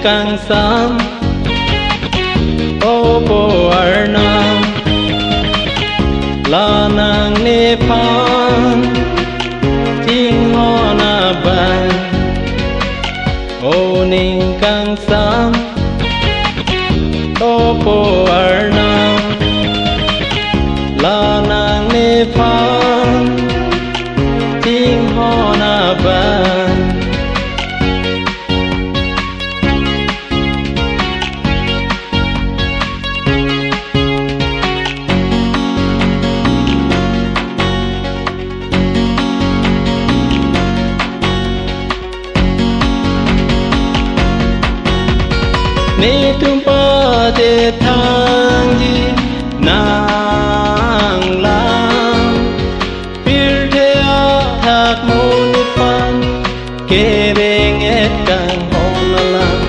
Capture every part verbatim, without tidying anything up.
kangsam, opo Arnam, la nangnephan chinghon abang. O ning kangsam, opo Arnam, la nangnephan chinghon abang. Netum pate thangji nanglang, pirthe athak monit aphan kereng-et kanghon alam.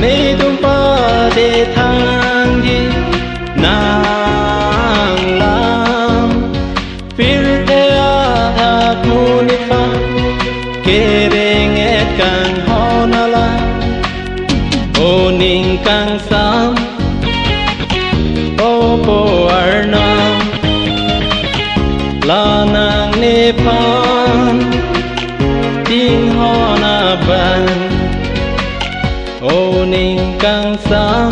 Netum pate thangji nanglang, pirthe athak monit aphan kereng-et kanghon alam. O ning kangsam, opo Arnam, la nangnephan chinghon abang. O ning kangsam,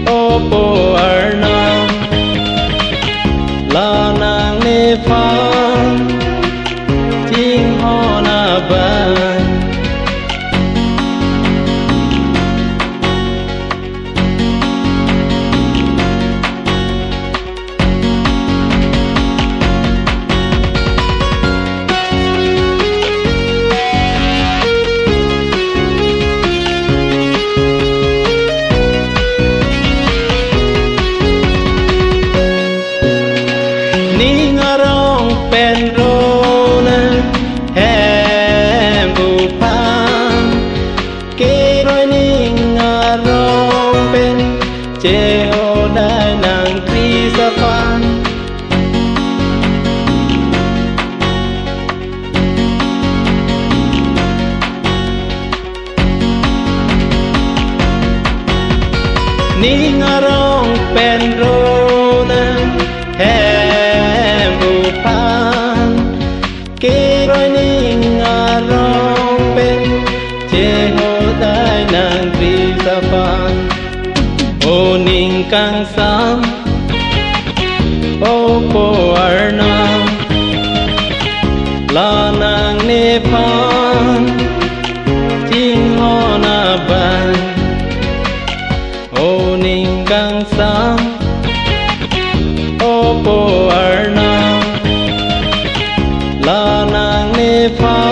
opo Arnam, la nangnephan chinghon abang. Ning arong pen ronang hembu aphan, keroi ning arong pen chehodai nang Khrist aphan. Ning arong pen ronang hembu aphan, keroi ning arong pen chehodai nang Khrist aphan. O ning kangsam, opo Arnam, la nangnephan chinghon abang. O ning kangsam, opo Arnam, la nangnephan